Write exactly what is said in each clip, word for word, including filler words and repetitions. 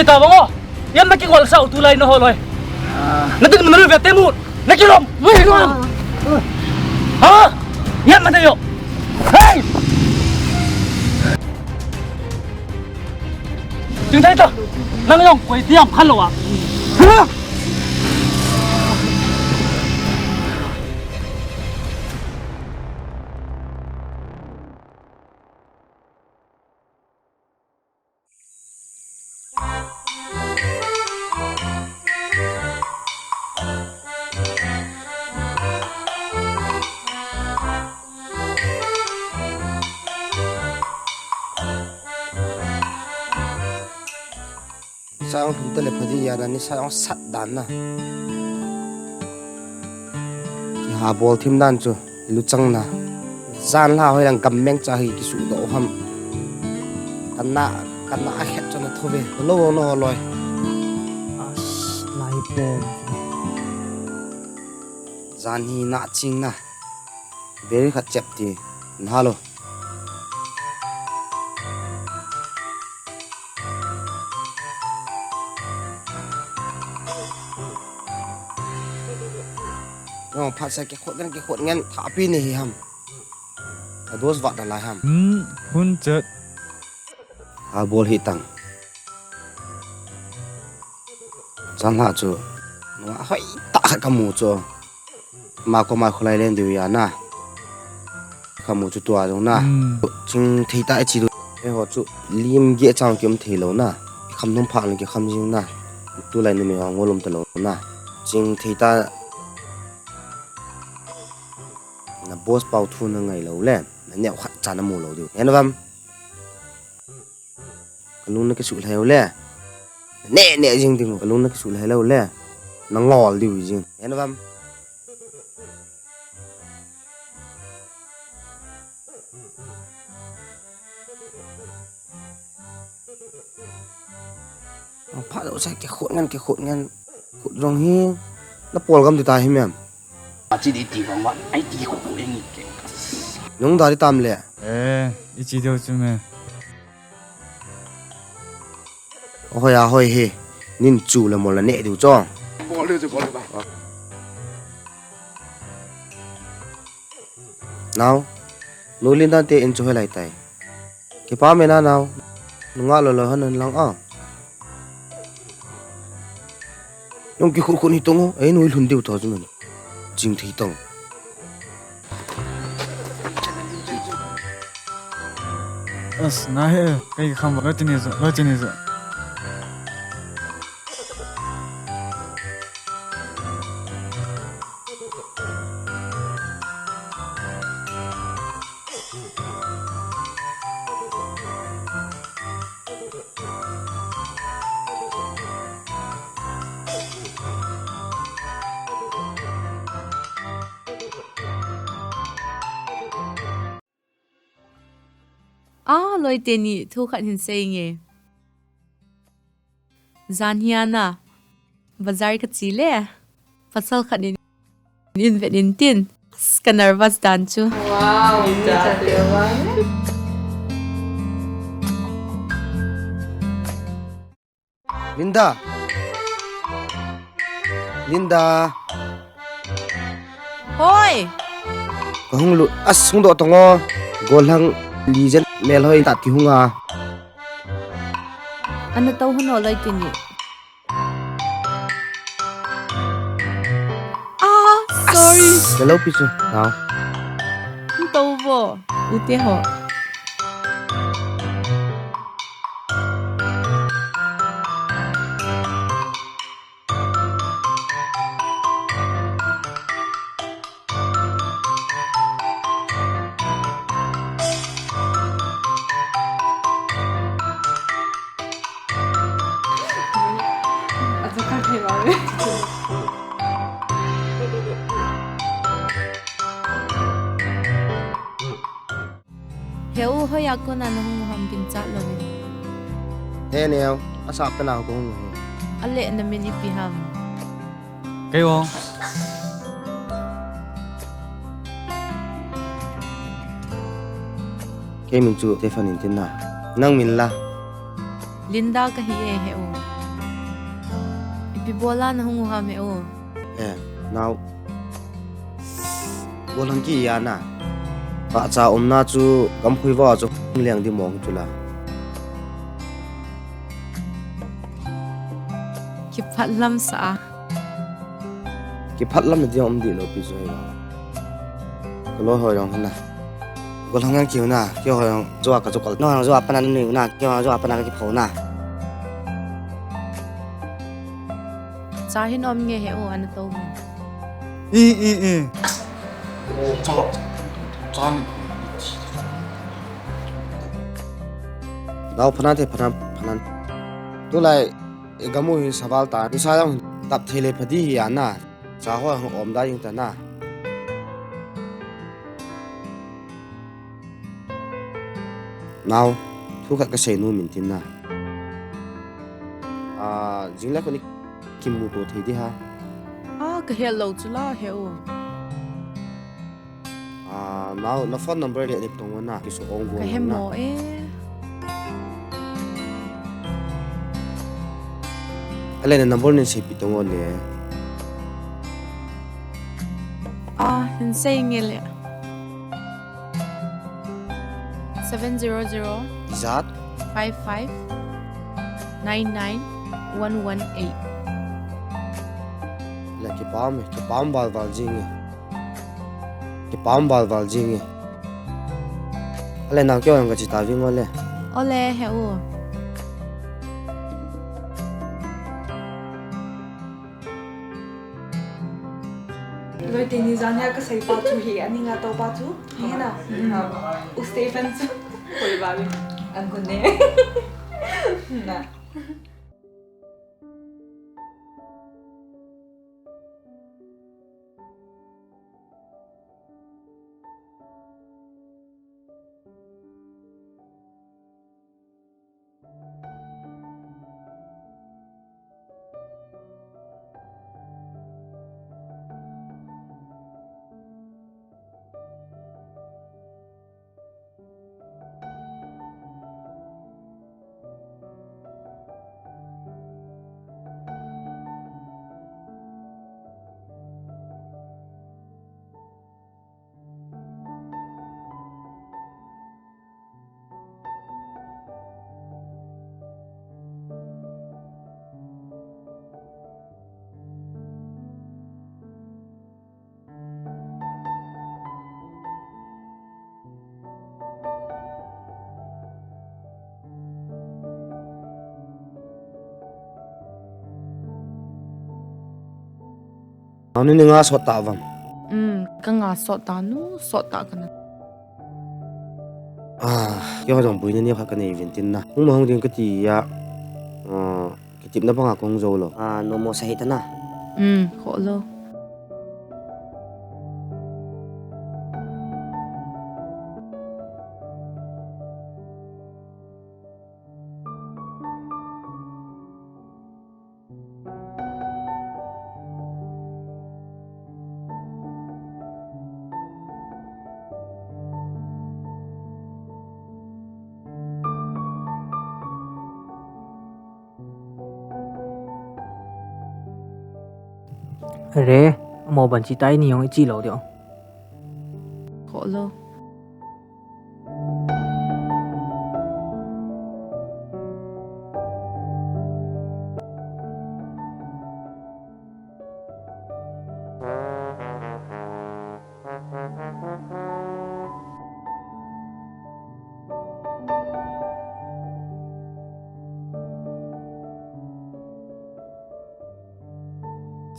Tabang o. Iam na kingol sa u tulai na holoi. Na tin mun ve te mu. Na kilom. Mu kilom. Ha? Iam na te yo. Hey! Ting tai ta. Nang yong koi tiam khan lo a. Ha? Sa jong lhum ta le pha di ya na, ni sa jong sat dan na. Kiha bol thim dan chu, luchang na. Jan la hoi lang gam meng cha hi kisudoh ham. Kana, kana a het chu na tho ve. Lo, lo, no, loi. As, lai po. Jan hi na ching na. Beri khat chep ti. Na lo. Jong phat sa kikhut ngen, kikhut ngen, thapi ni hi ham. A dos vat na lai ham. Hmm, hun chet. A bol hi tang. Chan la chu. Nunga hoi ta khat ka mu chu. Ma ko ma khulai len diu ya na. Ka mu chu tua jong na. Hmm. Ching thei ta e chi du. E ho chu lim ge chang kiom thei lo na. Kham nung phang le ki kham jing na. Tulai ni me ho ngolum ta lo na. Ching thei ta. Na boss pau thu na ngai lo le. Na neo khat cha na mu lo diu. Hen vam. Ka lung na kisuh lhai u le. Ne, ne jing ding u. Ka lung na kisuh lhai lo le. Na ngol diu jing. Hen vam. Phat lo sa kikhut ngen, kikhut ngen. Khut jong hi. Na pol gam ti ta hi mem. A chi di ti vang vang. Ai ti khut khut eng ke. Nung da di tam le. Eh, i chi deu chu me. Hoi a hoi hi, nin chu le mol le neh diu chu. Bol diu chu, bol diu ba. Nao, nu Linda te in chu hoilai tai. Kipa me na nao, nunga lo lo han lang a. Nung kikhut khut hi tong o, ei nu lhun diu tho chu nun. Ching thei tong. As, na he, kei kham ba, lo chini zo, lo chini zo. A, loi teni, thu khat hin sei nge. Jan hi a na, bazar ka chi le, pasal khat in, in vet in tin, ka nervous dan chu. Wow, Linda. Linda. Hoi. Ka hung lut, as hung doh tong o. Golhang lijen mel hoi ta ti hung a. Ana to hon o lai ti ni. Ah, sorry. As, na lo pi chu. Nao. Hung to vo. U te ho. He u, hoiya kona na hung u ham ginchat louvin. He neo, asap tana ko hung u hi. Ale na min ipi ham. Kei o. Kei min chu Stefan in tin na. Nang min la. Linda kahi e he u. Ibola nahung u ham he u? Eh, nao. Gollhang ki ya na. Pahcha umna chu gamkhui va chu leng di mong chu la. Kiphat lam sa a. Kiphat lam na dia um di lo pi chu hi la. Ka loi ho jong hina. Gollhang ngan kiu na, keiho jong jua ka chu kal. Nang jong jua pana nui u na, keiho jong jua pana ka kipho na. Cha hin um nge he u, ana to min. I, i, i. Cha, cha ni. Nao phanan te, phanan, phanan. Tulai, i gam u hi saval ta, i sa jong tap thei le pha di hi a na. Cha ho hung um da jing ta na. Nao, thu khat ka sei nom in tin na. Ah, jing le koni kimu to thei di ha. Ah, ka he lo chu la he u. Ah, nao, na phone number le ni tong na, kisu ong go. Ka he mo e. Ale na number nin sei pi tong o le. Ah, hin sei nge le. Seven zero zero. Ijat. Five five. Nine nine. One one eight. Le kipam, kipam val val jing e. Kipam val val jing e. Ale nao keiho jong ka chi ta ving o le. O le he u. Loi teni jan a ka sei pa chu hi, ani nga to pa chu. Hi na. U Stephen chu. Koi ba le. Ang kun ne. Na. Ani ni nga sot ta vam. Um, ka nga sot ta nu, sot ta ka na. Ah, keiho jong buina ni khat ka nei vin tin na. Hung ma hung ding ka ti a. Ah, Kitepna banga kong jou lou. Ah, nomo sa hita na. Um, kho lou. Re, amo ban chi tai ni jong i chi lou diu. Kho lou.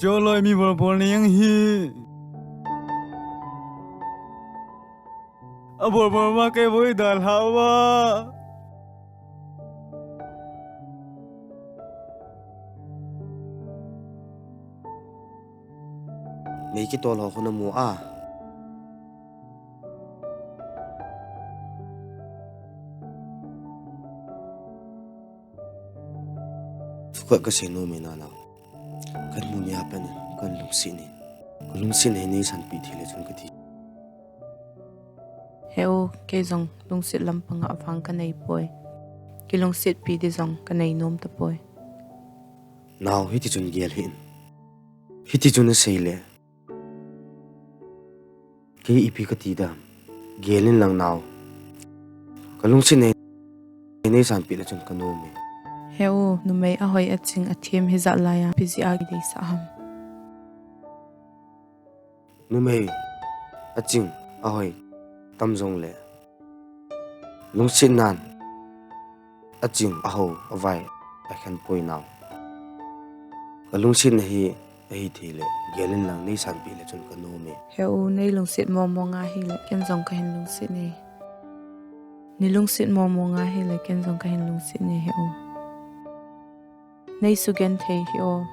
Choloi mi bol bol ni jong hi. A bol bol ma kei boi dal hao va. Mei kitol ho khu na mu a. Thu khat ka sei nom e na nao. Kan mu ni a pat in, kan lungset in. Ka lungset in nei sanpeh thei le chun ka ti. He u, kei jong lungset lampang a vang ka nei poi. Kilungsetpi di jong ka nei nom tapoi. Nao, hiti chun gel hih in. Hiti chun asei le. Kei ipi kati dam. Gel in lang nao. Ka lungset nei, nei sanpeh le chun ka nom e. He u, numei ahoi aching athem hijat laiya ipi jeh a kideisah ham. Numei aching ahoi tam jongle lungset nan aching aho avai akhen poi nao. Ka lungsetna hi ahi thei le gel in lang nei sanpeh le chun ka nom e. He u, nei lungset mong mong ahile ken jong kahin lungset e. Nei lungset mong mong ahile ken jong kahin lungset e he u. Nei sugenthei hih o.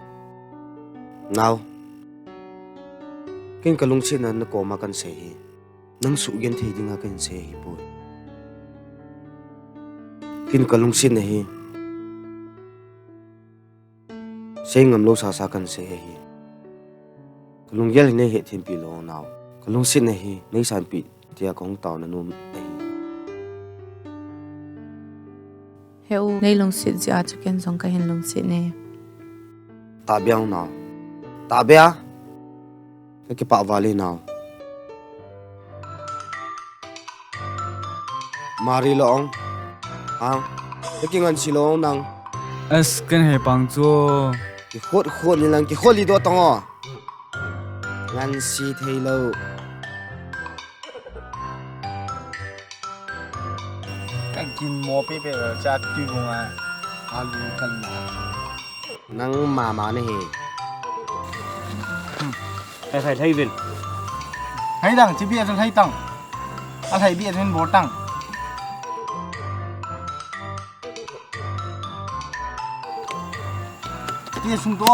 Nao. Ken ka lungsetna na koma kahin sei hi. Nang sugenthei dinga kahin sei ahipoi. Ken ka lungsetna hi. Sei ngam lou sasa kahin sei ahi. Ka lunggel hi nei hethem peh lou nao. Ka lungsetna hi nei sanpeh tia ka hung taona nom ahi. He u, nei lungset jeh a chu ken jong kahin lungset e. Tahbeh a nao. Tahbeh a. Ka kipah val e nao. Mari lo ong. Ang. Ka kingansei lo ong nang. As, ken he pang chu. Kikhut khut ni lang, kikhut li do tong o. Ngansei thei lou. Ka gin mo pepe cha tu bunga. Alu kan na. Nang mama nahi. Thei, thei, thei vin. Thei tang, chi bia thei tang. A thei bia thei bol tang. Ti sung to.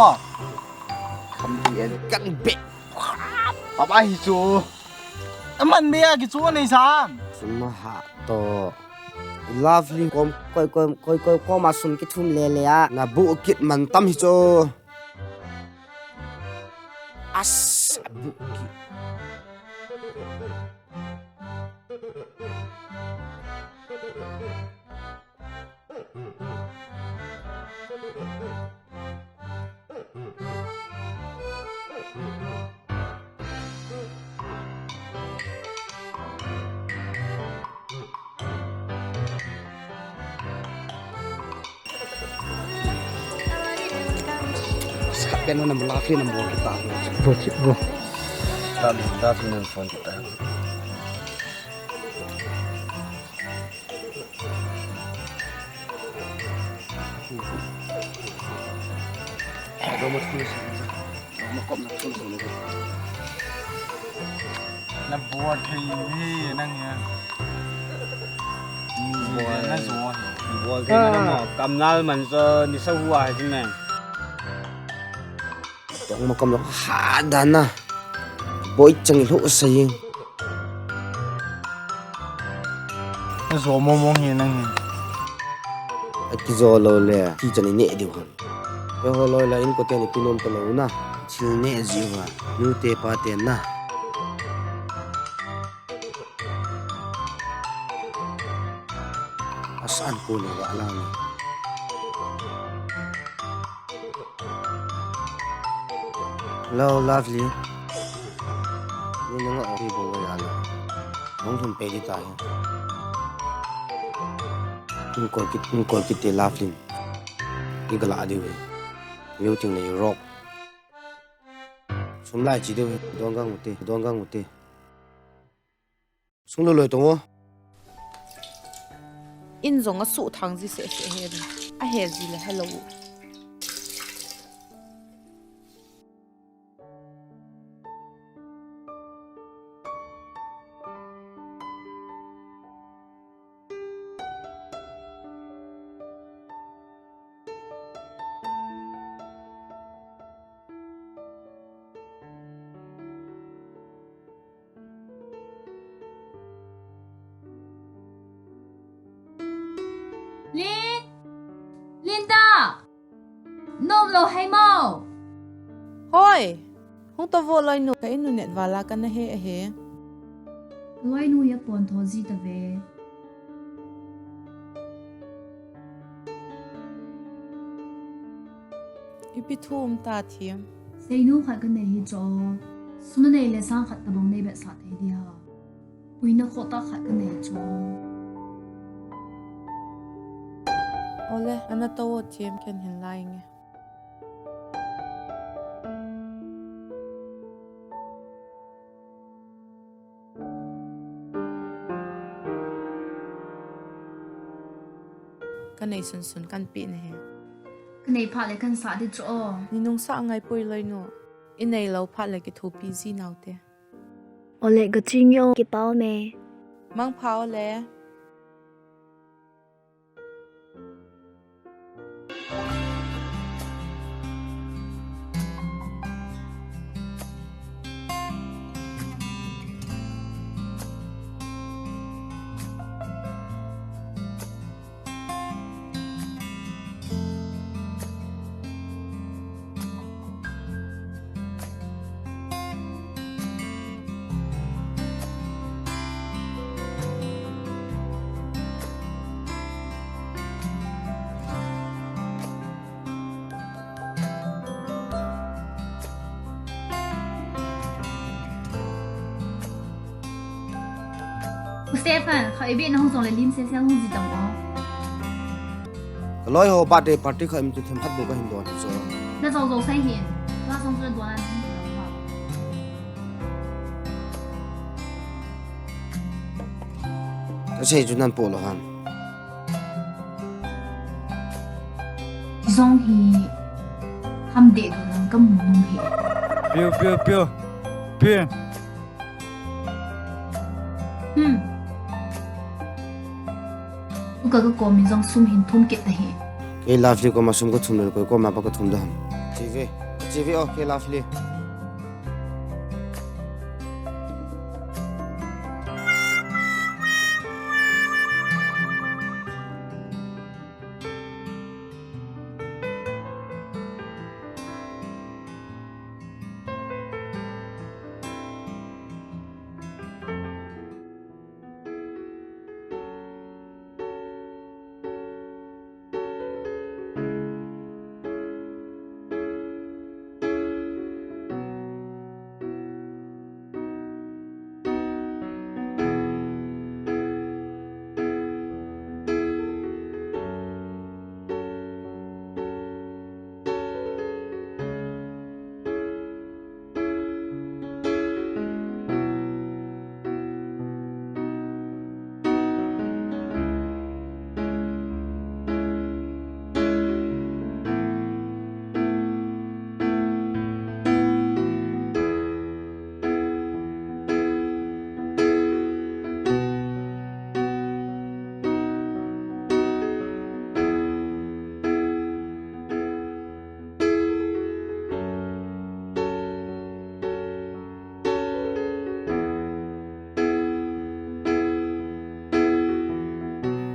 Kham ti en kan be. Baba hi chu. Aman be a kichu nei san. Sum ha to. Lovely kom, koi, koi, koi, koi, koma sum kithum le le a. Na bu kit man tam hi chu. As, bu kit. Sa pen na mula fi na mo kita. Bo ti bo. Dam, dam, phone kita. Na bol thei hi nang ya. Bol na jo hi. Bol thei na mo. Kamnal man so ni sa hua hi nang. Tong ma kam lo ha dan na. Boi chang lo sa yin. Na jo mo mo hi nang hi. A kijo lo le, kichan i neh diu ham. Eiho loi la in kote ni pi nom ta lo na. Thil neh jiu va, nu te pa te na. Asan ko le va lang. Hello, Lovely. Ni nang a ohi bo ya lo. Nang thum pe di ta hi. Ning kol kit, ning kol kit te Lovely. Ni gala di we. Yo ting le rock. Sum lai chi de we. Dong gang u te, dong gang u te. Sung loi loi tong o. In jong asuh thang ji seh seh he. Ahe ji le hello. Lin! Linda! Nom lou hai mo? Hoi! Hung to vo loinu, ka inu net vala kana he ahe. Loinu ya pon tho ji ta ve. Ipi thu um ta Thim. Seinu khat kanei hi chu. Sum nanei le sang khat tabang nei betsah thei dia. Puina khoh tah khat kanei chu. Ole, ana tou o Thim, ken hin la inge. Kanei sunsun kan pe nahi. Kanei phat le kan sah di chu o. Nei nungsah ngai poi Loinu. Inei lou phat le kithopi ji nau te. Ole, gaching yo, kipah e. Mangpha ole. U Stephen, kha ibe na hung jong le lim sel sel hung ji tang o. Ka loi ho birthday party kha im tu them khat bu ka hin don chu. Na jong jong sai hin. Ka jong chu don an hin. Ka sei chu nan po lo ham. Jong hi ham de du nan ka mu nung hi. Piu, piu, piu. Piu. Hmm. Uka ka komi jong sum hin thum kit ta hi. Kei Lovely koma sum ka thum le koi koma pa ka thum da ham. Chi ve. Chi ve o, kei Lovely.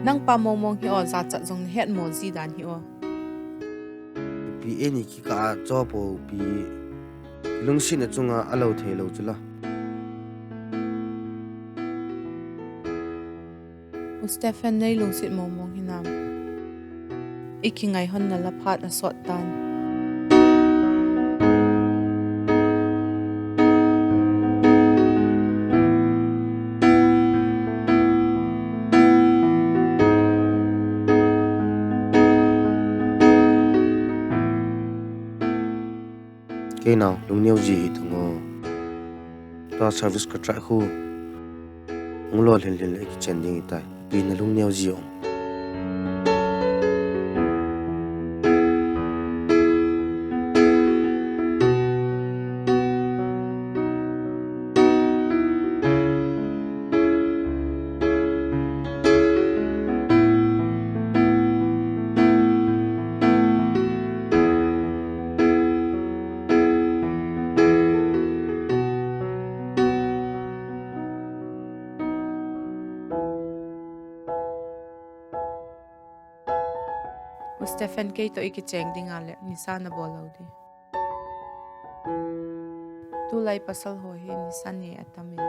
Nang pa mong mong hi o, jachat jong na het mo ji dan hi o. Pi e ni kikah a cho po pi lungsetna chunga a lo thei lo chu la. U Stephen, nei lungset mong mong hinam? I kingai hon na la phat a sot tan. Kei nau, lungneo ji hi tang o. Tua service ka try khu. Hung lo lhin lhin le kichen ding i tai. Pi na lungneo ji ong. U Stephen, kei toh i kicheng ding a le nisa na bol lo di. Tulai pasal ho hi nisa ne a tam in.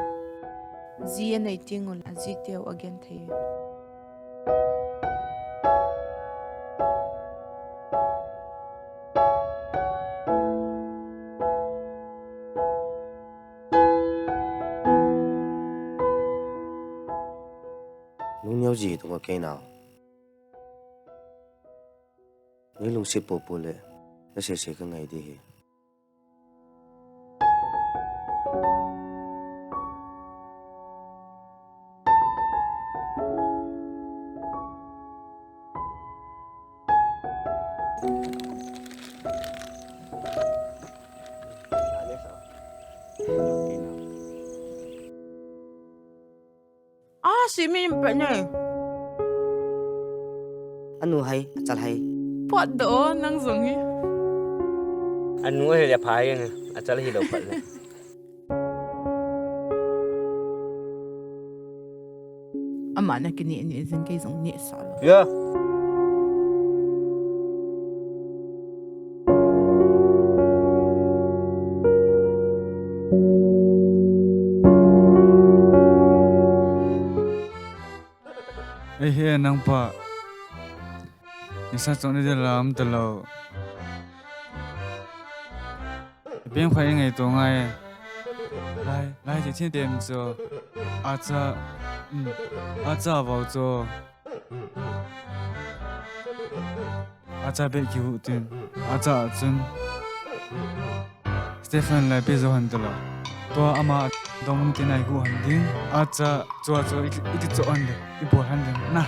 Ji a nei ting u le a ji teu a gen thei. Lo ji tung a kei nau. Nei lungset popo le, na sese ka ngai di hi. Ah, si mi pe ne. Anu hai, achal hai. Pot do, nang jong hi. Anu hai le pha hi, achal hi lo pat le. Ama na kini ni jing kei jong ni sa lo. Ya. Ei he nang pa. Nisa chon ni de lam ta lo. Bem khai ngai to ngai. Lai, lai je chin dem cho. Acha, um, acha vau cho. Acha be ki hu tin. Acha chun. Stephen lai pe jo han tala. Tua ama dong mun tin ai hu han ding. Acha chua chua i, i cho han de. I bol han de. Na.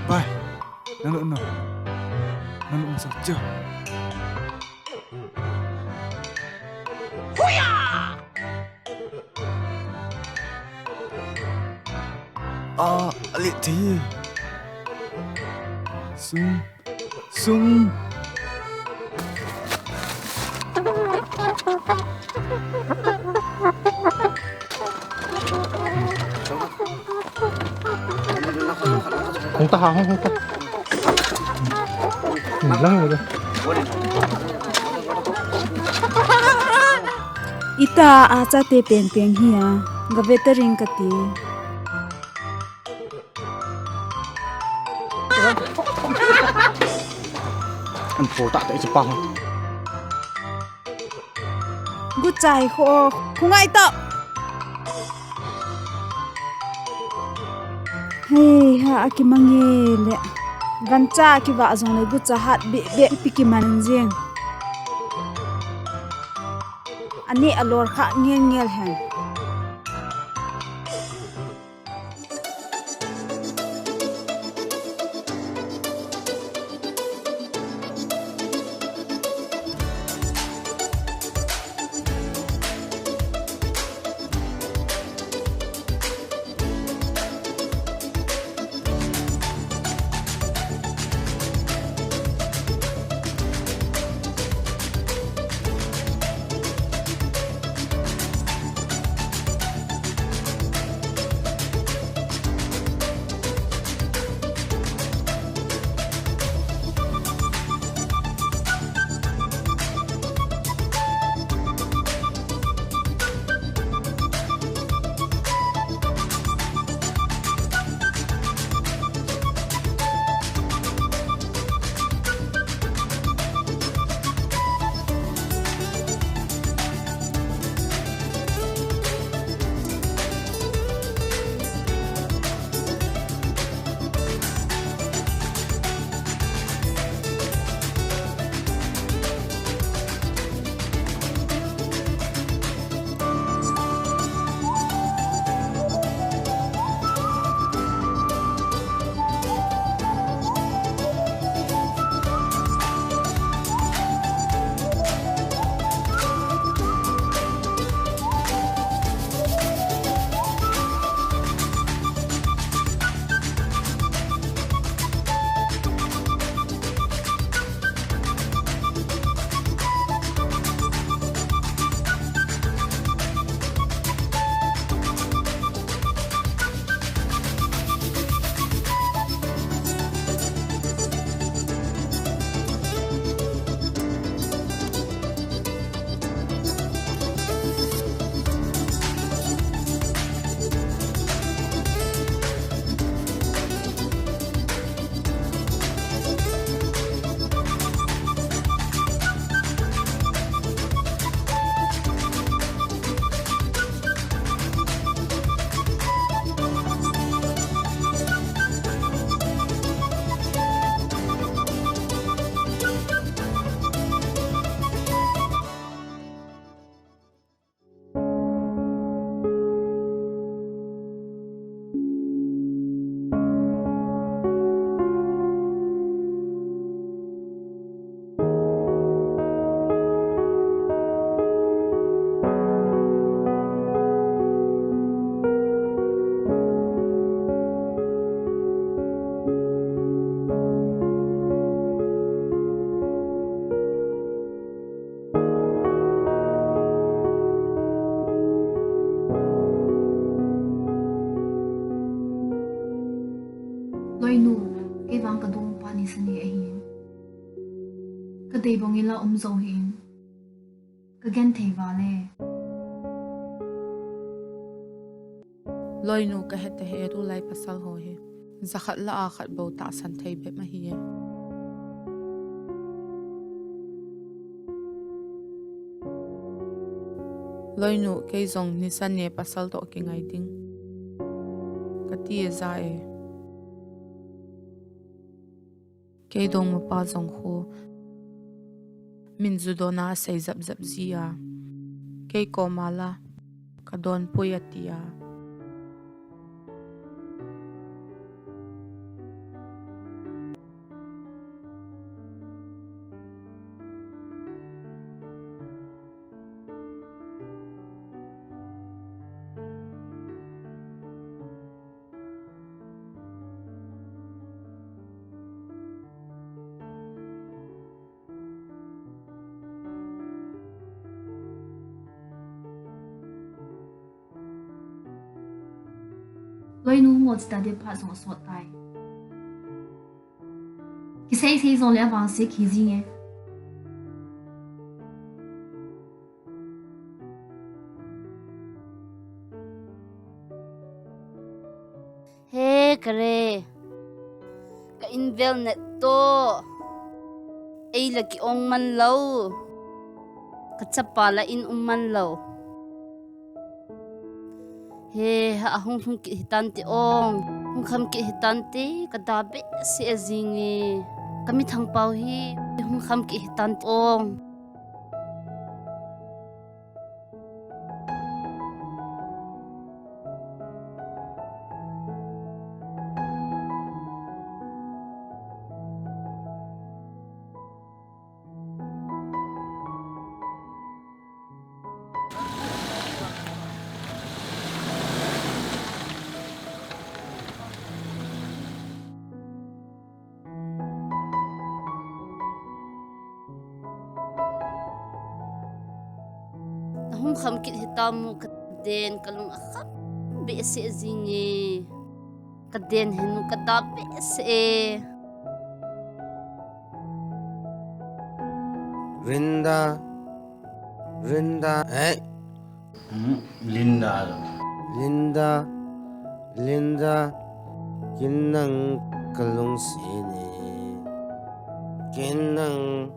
Bye. Nang lo no. Nang lo sa cho. Ah, ali ti. Sung. Sung. Hung ta ha, hung, hung ta. Lang le. Ita a chate peng peng hi a, ga ve ta ring kati. An pol ta ta i pa. Guchai kho, khungai ta. Hei ha, akimange le. Gancha kiva jong le gucha hat be be ipi kiman jing. Ani alor kha ngel ngel hen. a um jo hi in. Ka gen thei vale. Loinu ka het e, tulai pasal ho hi jakhat lah a khat bou tahsan thei bep ahi e. Loinu, kei jong nisan ni pasal toh kingai ding kati e ja e. Kei dongmapa jong khu min ju don a asei jep jep ji a, kei koma la ka don poi ati a. Loinu, hung o, chuteng phat jong asot tai. Kisei sei jongle avangse kiji nge. He kare, ka in vel nat to. Ei la ki ong man lo. Ka chapa la in um man lo. He, ha, ahung lhung kit hitante ong. Hung kham kit hitante, ka da behseh jing e. Ka mithang pau hi hung kham kit hitante ong. Na hung kham kit hitam u, ka den, ka lung akham behseh jing e. Ka den hin u, ka da behseh e. Rinda, Rinda, eh. Hmm, Linda. Linda, Linda, ken nang ka lungset e. Ken nang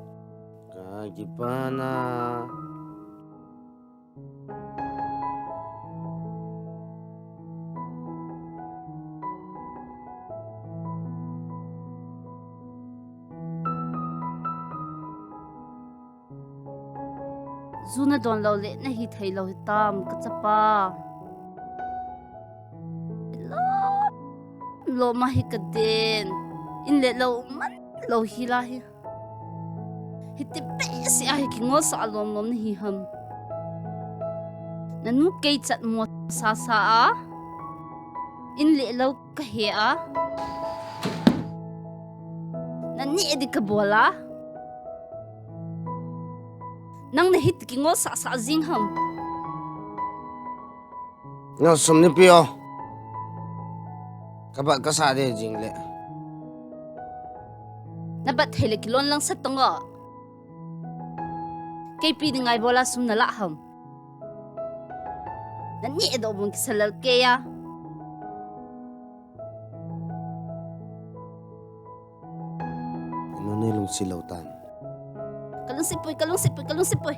ka kipana. Ju na don lou le na hithei lou hitam, ka chapa. Lom, lom a hi ka den. In le lou man lou hi la hi. Hiti behseh a hi kingolsah lom lom na hi ham. Na nu kei chat mo sa sa a. In le lou ka he a. Na neh di ka bol a. Nang na hiti kingolsah sah jing ham. Nang sum nei peh o. Ka bat ka sah de jing le. Na bat thei le kilon lang sah tang o. Kei pi di ngai bol a sum na la ham. Na neh doh bang kisa lel kei a. Anu nei lungset lou tam. Ka lungset poi, ka lungset poi, ka lungset poi.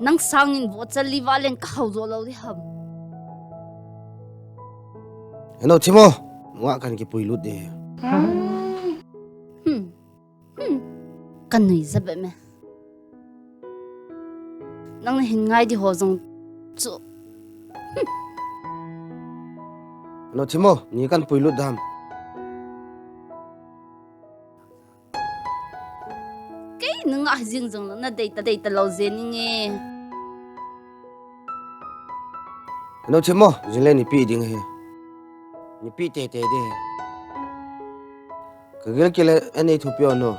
Nang sangin vohcha li vah leng ka hao jo lou di ham. Heno, thim o. Nungah kan kipui lut de. Hmm. Hmm. Ka nui ja be me. Nang na hin ngai di ho jong chu. Hmm. Heno, thim o. Ni kan pui lut dam. Kei nungah jing jong lou, na dei ta, dei ta lou jeng inge. Heno, thim o, jing le nei peh ding ahi. Nei peh tei tei ding ahi. Ka gilkel a nei thupi o no.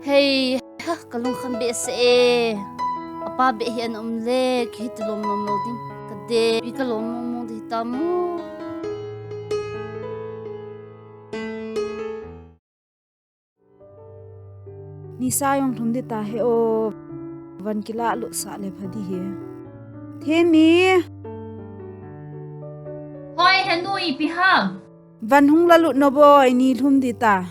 Hei, ha, ka lungkham behseh e. Apa beh hi ana um le, kei hiti lom lom lou ding. Ka de, pi ka lom mong mong di tam o. Nisa jong lhum ding ta he o. Van kilah lut sah le pha ding hi. Themi. Hoi, Henu ipi ham? Van hung la lut no boi, ni lhum ding ta.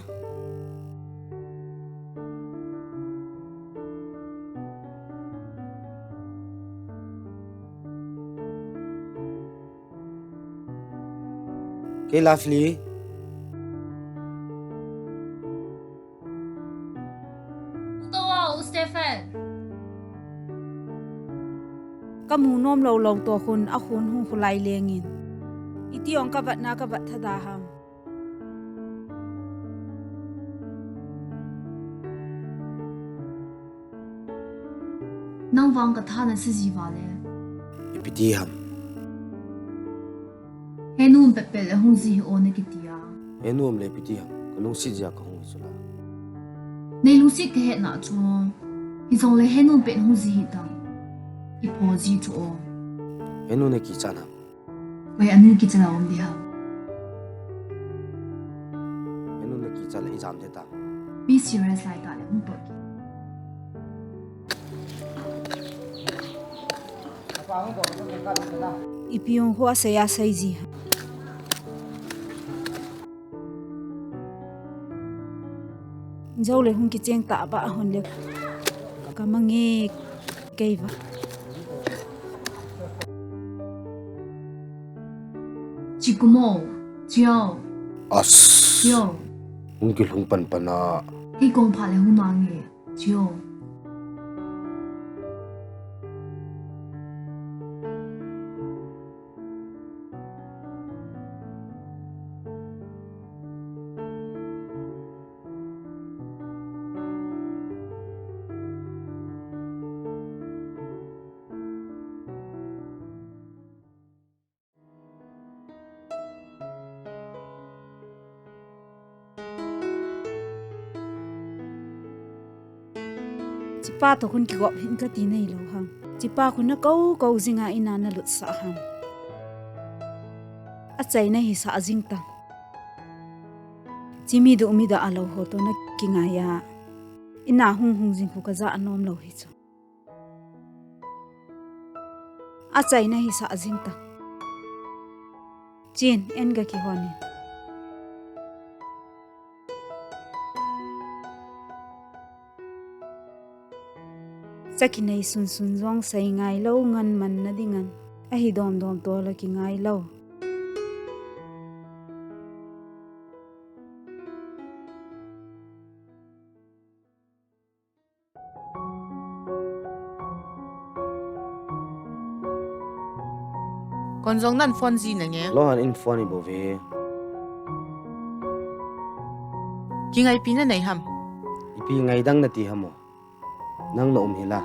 Kei Lovely. Tua u Stephen. Ka mu nom lou lou toh khun a khun hung khulai lengin. Iti ong ka vatna ka vat thada ham. Nang vang ka tha na si ji vale. Ipi ti ham. Henu um pet pet le hung ji hi o na kiti a. Henu um le ipi ti ham. Ka lungset jeh a ka hung hi chu la. Nei lungset ka hetna chu. Hijongle Henu um pet hung ji hi ta. Kipho ji chu o. Henu na kichat ham. Koi anu kicha la um ding ham. Henu na kichat le ijam ding ta. Mi serious lai ta le hung pot. Ipi ong hua sei a sei ji. Jou le hung kicheng ta ba hon le. Ka mange kei va. Chikumo, chiao. As. Chiao. Hung kilhung pan pan a. Kei kong pha le hung mange. Chiao. Chipa toh khun kigop hin kati nailou ham. Chipa khun na kou kou jing a ina na lut sah ham. Achaina hi sah jing tang. Chimi du mi da a lou ho toh na kingai a. Ina hung hung jing khu ka ja a nom lou hi chu. Achaina hi sah jing ta. Chin, en ga kihon in. Sa kinei sun sun jong sei ngai lou ngan man na ding an. Ahi dom dom toh la kingai lou. Kon jong nan phone ji na nge. Lo han in phone i bou ve. Kingaipi na nei ham. Ipi ngaidam na ti ham o. Nang na um hi la.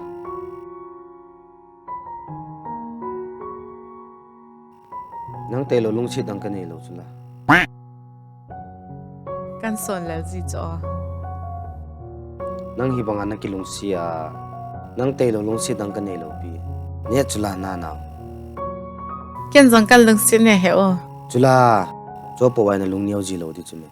Nang tailou lungset dang ka neilou chu la. Kan son lel ji chu. Nang hi banga na kilungset a. Nang tailou lungset dang ka neilou pi. Ne chu la na na. Ken jong kan lungset ne he o. Chu la. Chu po wai na lung neo ji lou di chu me.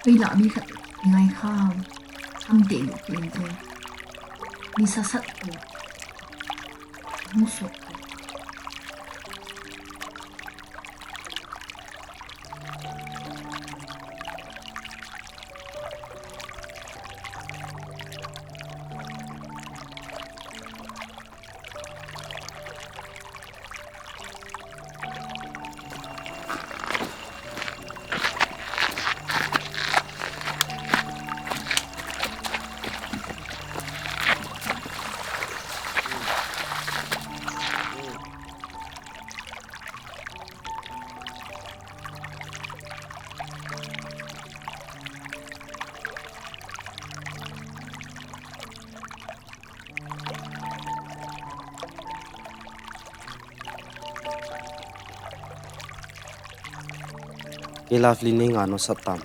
Kei lah mi khat ngai kha ham. Ham te lu te in te. Mi sasat ko. Hung sok ko. Kei Lovely nei nga no sat tam.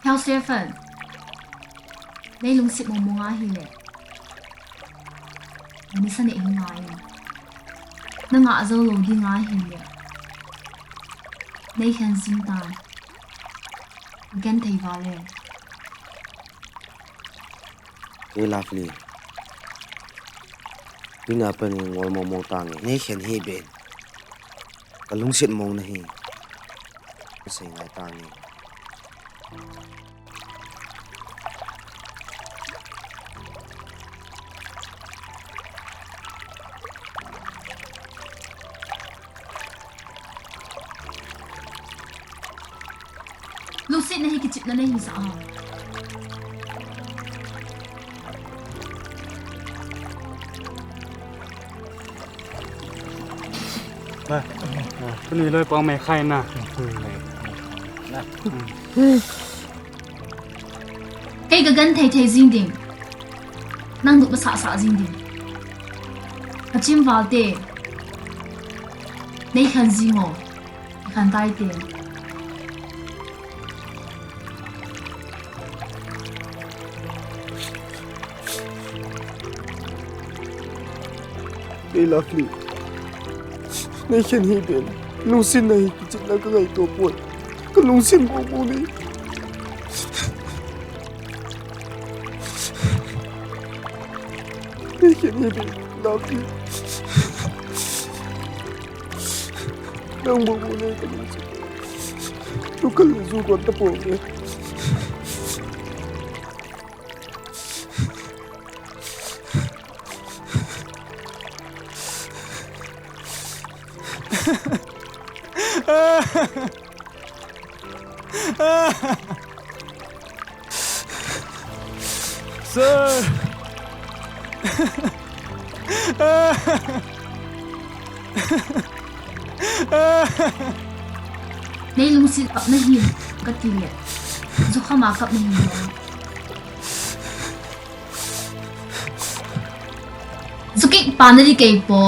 Heo Stephen, nei lungset mong mong ahile, nisa nei hi ngai. Na nga jou lou ding ahile, nei khen jing tan. Ka genthei vale. Kei Lovely, tuna pat in ngol mong mong tange. Nei khen hih beh in. Ka lungset mong na hi. Ka sei ngai tange. Lungsetna hi kichepna nei hisa a. Ba, tuni loi pang mai khai na. Kei ka genthei thei jing ding. Nang nop masah sah jing ding. Ka chim val te. Nei khen jing o. Khen tai te. Kei Lovely, nei khen hih beh in. Lungsetna hi kichepna ka ngaito poi. Ka lungset mong mong nei. Nei khen hih beh in, Lovely. Nang mong mong nei ka lungset. Tukal le ju kon ta ponge. Sir! Nei lungset kap na hi, ka ti le. Jukham a kap na hi. Jukit pa na di kei po.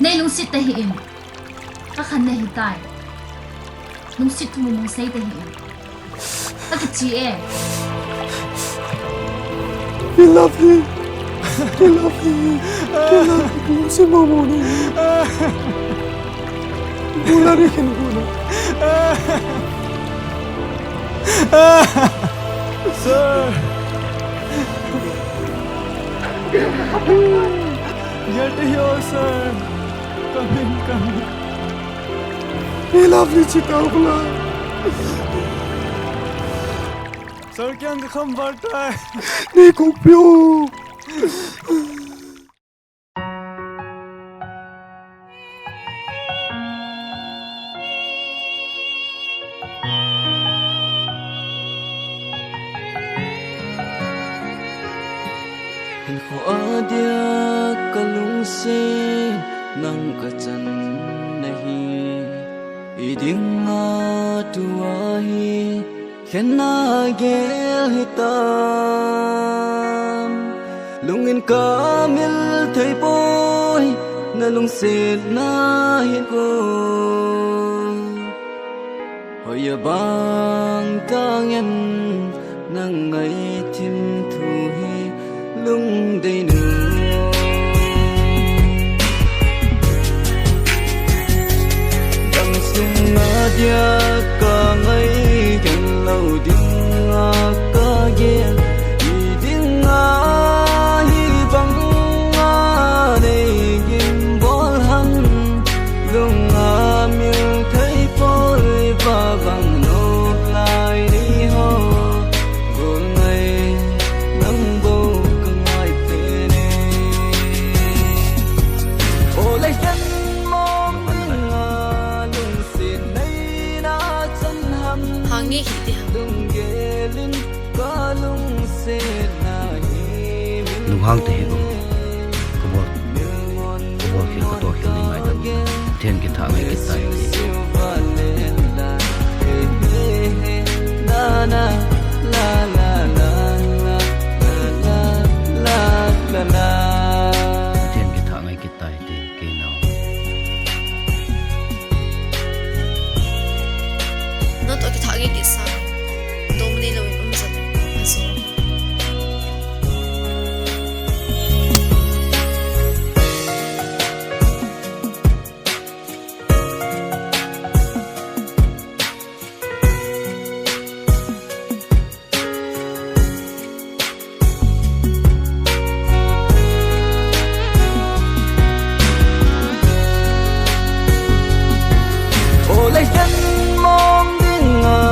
Nei lungset ta hih in. Ka khen na hi tai. Lungset thu mong mong sei ta hih in. Ka kichi e. Kei Lovely. Kei Lovely. Kei Lovely. Lungset mong mong nei. Bula ni khen bula. Sir. Yate ho, sir. Come in, come in. Kei Lovely chita bula. Sir, kya kham barta hai? Nei kong pio. Hinkho a dia ka lungset nang ka chan na hi, i dinga tua hi khenna gel hitam. Lungin ka mil thei poi, na lungsetna hin ko. Hoiya bang tang em, nang ngaithim thu hi lungdei nu. Nadia ka ngai ken lo ding a ka gel, i ding a hi bang a nei gin bol han, lung a mil thei poi va bang no lai ni ho, gol ngai nang bo ka ngai pe ne. O lai ken mong ding a lungset nei na chan ham. Hange hi ti ham. Lunggelin ka lungset na hi. Lunghang te hi bang. Ka bol. Ka bol khel ka to khel ni ngaidam. Pathen kithah ngai kit tai ti. Pathen kithah ngai kit tai ti kei nau. Natoh kithah ngai kit sa. Dom nei lo in um sa. Aso. O lai ken mong ding a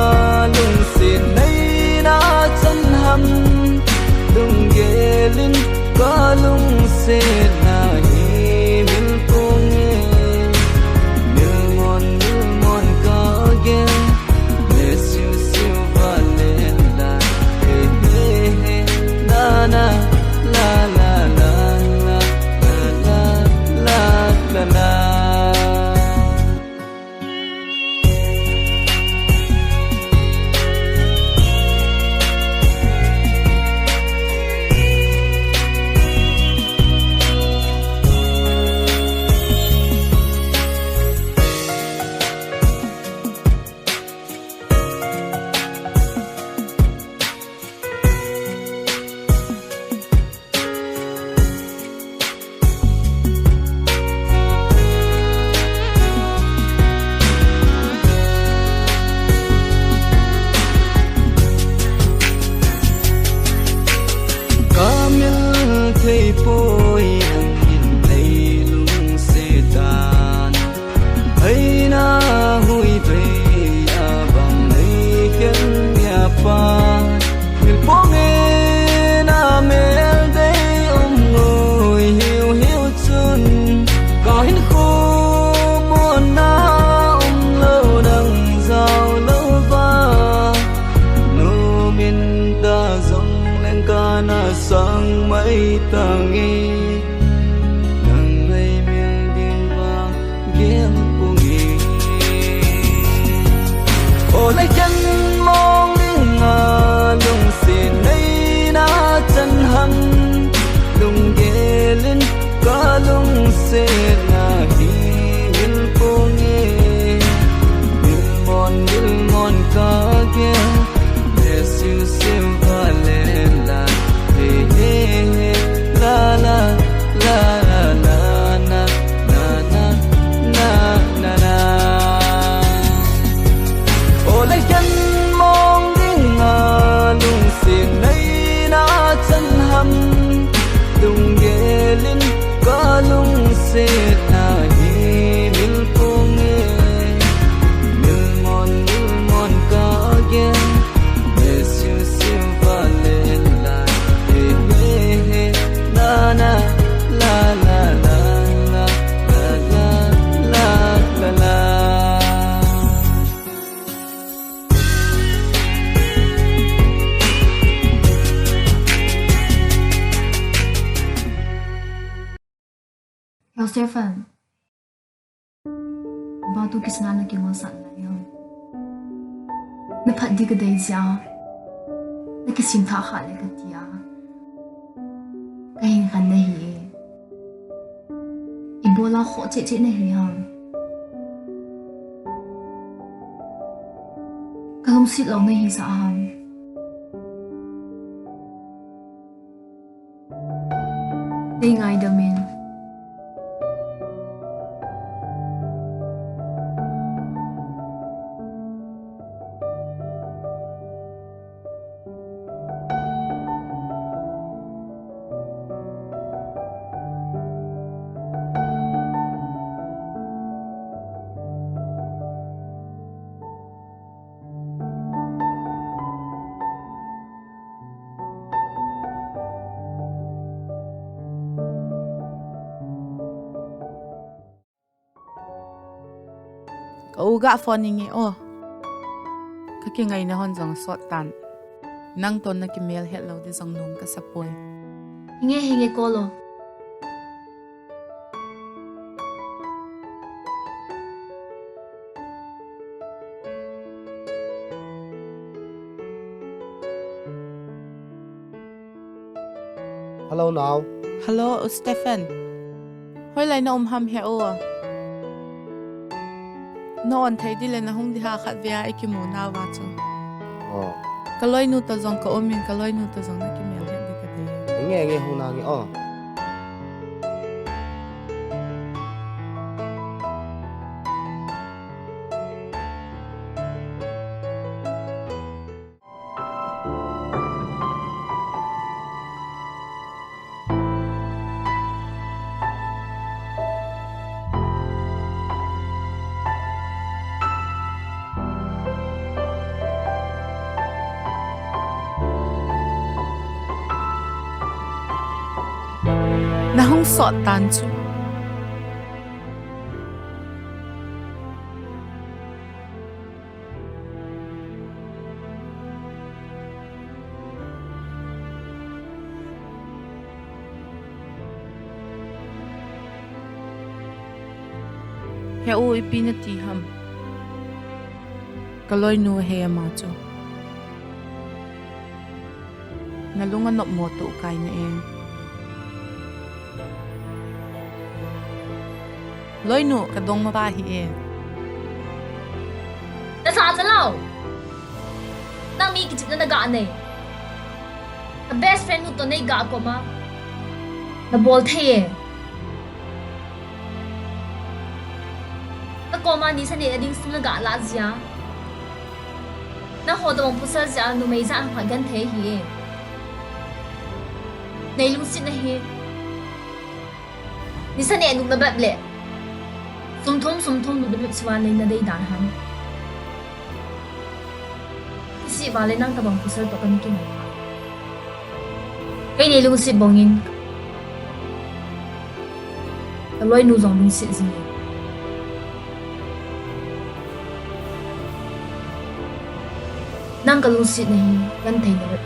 lungset nei na chan ham. Lunggelin ka lungset na hi mil pung e. Mil mon, mil mon ka gel. Siu siu va len la, he he he, na na, la la la la. Ka mil thei poi ang in nei lungset tan. Aina hui vei a bang nei khen nia pa. Mil pong e na mel dei um ngoi hiu hiu chun. Ka hin khu mon na um lo nang zau lo va. Nu min da zong leng ka na sang mai tang e. Nang nei mil ding va. Gel pung e. O lai ken mong ding a lungset nei na chan ham. Lunggelin ka lungset na hi mil pung e. Mil mon, mil mon ka gel. Siu siu va len la, he he he, la la la la, na na na na na. O lai ken mong ding a lungset nei na chan ham. Lunggelin ka lungset na hi mil pung e. Mil mon, mil mon ka gel. Siu siu va len la, he he he, na na, la la la la. Josephan, ba tu kisna na kingolsah lai ham. Na phat di ka dei jeh a, na kisim thah kha le ka ti a. Ka hin khan na hi e. Ibola khoh cheh cheh na hi ham. Ka lungset lou na hi sa ham. Nei ngaidam in. U ga phone inge o. Ka kingaina hon jong sot tan. Nang toh na kimel het lou di jong nom ka sa poi. Hinge, hinge, call o. Hello, nao. Hello, U Stephen. Hoilai na um ham he o. Na on thei di le na hung di ha khat vea i kimu nauva chu. Oh. Ka loinu toh jong ka um in, ka loinu toh jong na kimel het di ka ti. Nge, nge, hung na nge, oh. Na hung sot tan chu. He u, ipi na ti ham? Ka loinu ahi ama chu. Na lung a nop mo tu kai na e. Loinu, ka dongma pa hi e. Na sa cha lou. Nang mi kichepna na ga nei. Na best friend nu toh nei ga koma. Na bol thei e. Ka koma nisa neh na ding sum na ga la jia. Na ho tobang pasal jeh a numei jat hung phat genthei ahi e. Nei lungset na hi. Nisa neh nung na bep le. Sum thum, sum thum nung na bep sua nei na dei dan ham. Kisih vale nang tobang pasal toh ka na kingai. Kei nei lungset bang in. Ka loinu jong lungset jing e. Nang ka lungsetna hi, genthei na bep.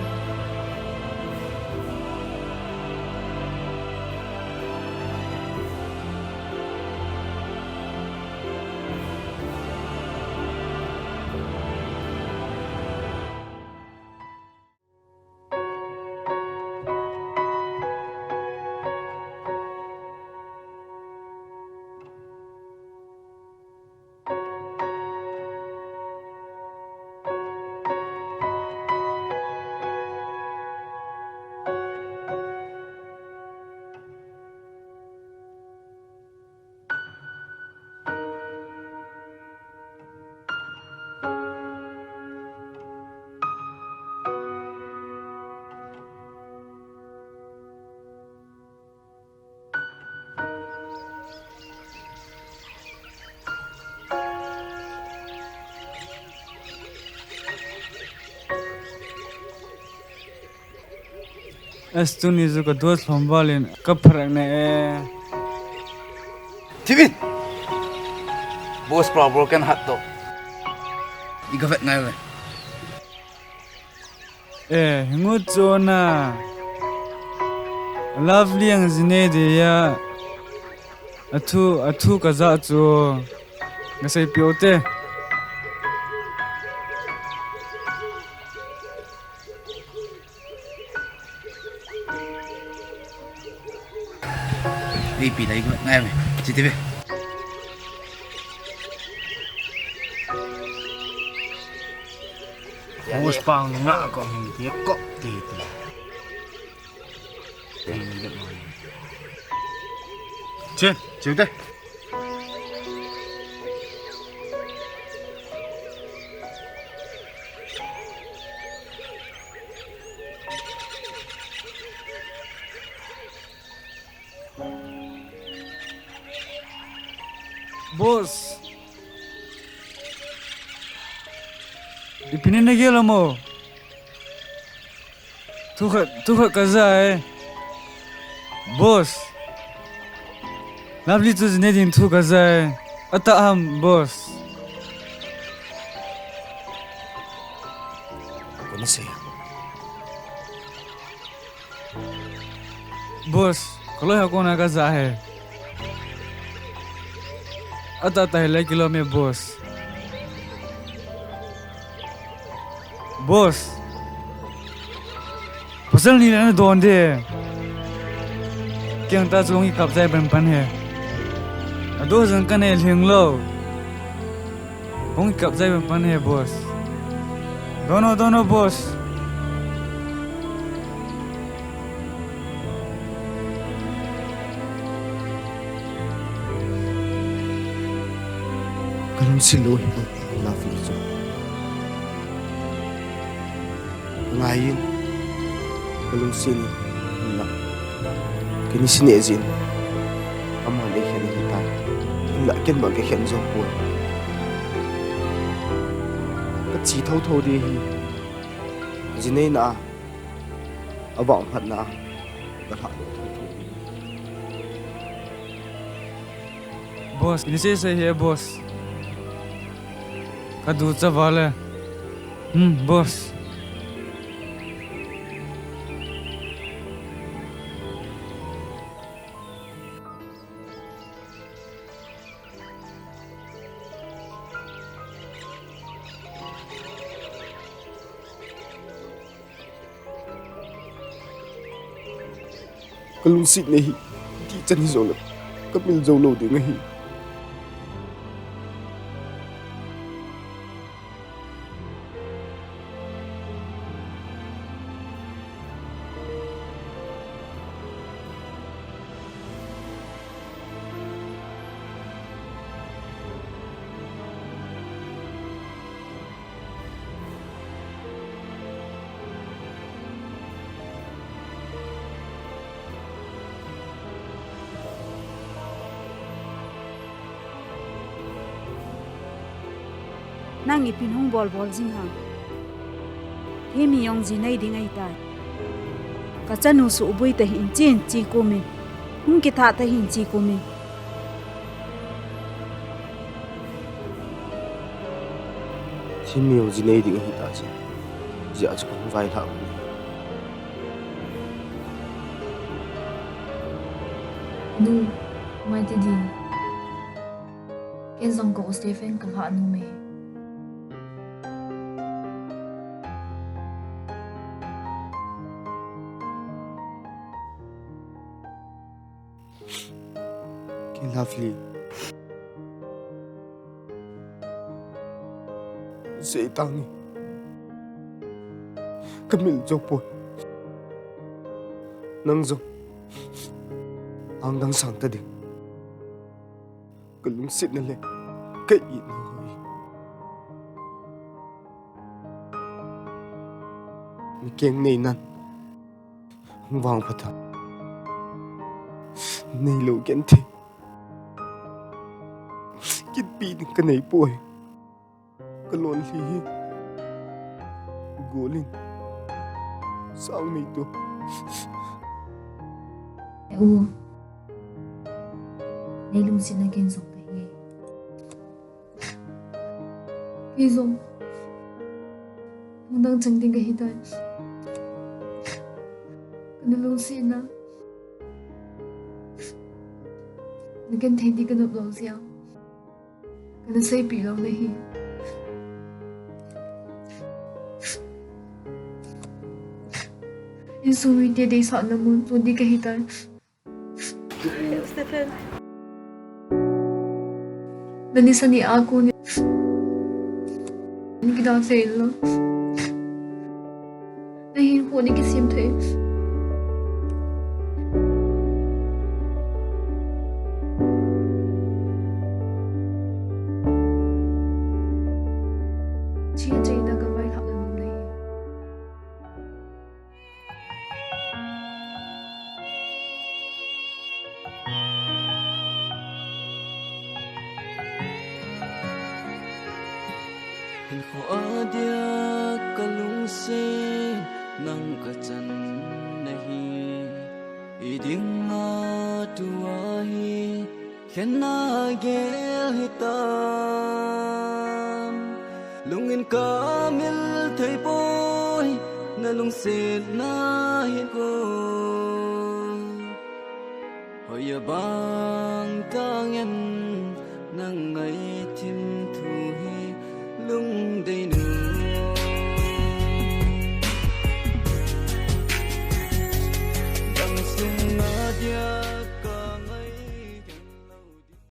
As tuni chu ka duat lhom val in ka pharak na e. Thivin! Boss pa broken heart toh. I ka vet ngai ve. Eh, hingu chona. Lovely ang jine de ya. Athu, athu ka ja chu. Nga sei piu te. Ei, pi dai ko ngai me. Chiti be. Hos pang nga ko hing ti ko ti ti. Che, che te. Boss. Ipi na gel mo? Thu khat, thu khat ka ja e. Boss. Lovely chu jine ding thu ka ja e. Ata ham, boss. Kana sei. Boss, kaloi ha kona kaja e. Ata ta hile kilom e, boss. Boss. Pasal ni le nadon de. Kei ta chu hung kikap jai pan pan e. Ado jang kana lhing lou. Hung kikap jai pan pan e, boss. Dono, dono, boss. Kalungset lou hi, Lovely chu. Ngai in, kalungset in, hinlah. Kei ni sine jin. Aman eikhen ahitai. Hinlah ken bang kakhen jong poi. Kache thotho ding ahi. Ji neina a, avangphatna a, kalhah lou thotho ding. Boss, ni sei sei hi, boss. Kadu cha vale. Hmm, boss. Kalungsetna hi, ti chan hi jongle, kamil jou lou ding ahi. Nang ipin hung bol bol jing ham. Himi jong ji nei ding ahitai. Kachanu suboi tahih in che in che kumin. Hung kitha tahih in che kumin. Himi jong ji nei ding ahitai. Jia chu kahung vailhah u. Nu, mai ti ding. Ken jong ka u Stephen kalhah nom e. Kei Lovely. Sei tang e. Kamil jou poi. Nang jong. Angdang sang ta ding. Kalungsetna le ka itna ho hi. Mikeng neinan. Hung vangphat a. Neilou genthei. Kitpi ding kanei poi. Kalonlhi hi. Golin. Sangmei tu. U. Nei lungsetna ken jong kahi. Kei jong. Nang dang chang ding kahitai. Kana lungsetna. Na genthei ding kanop lou jeh a. Kana seipeh lou nahi. Insung mite deisahna mun chon ding kahitai. Stephen. Nani sani a kon in. Naki da se lo. Nahin ko ni kisem thei. Chia chei da ka vai hak na nei. Hinkho a dia ka lungset nang ka chan nahi, i ding a tua hi khenna gel hitam, lungin ka mil thei poi. Lungsetna hi ko, hoiya bang tangin nang ngaithim thu hi lungdei nu. Dang sung na dia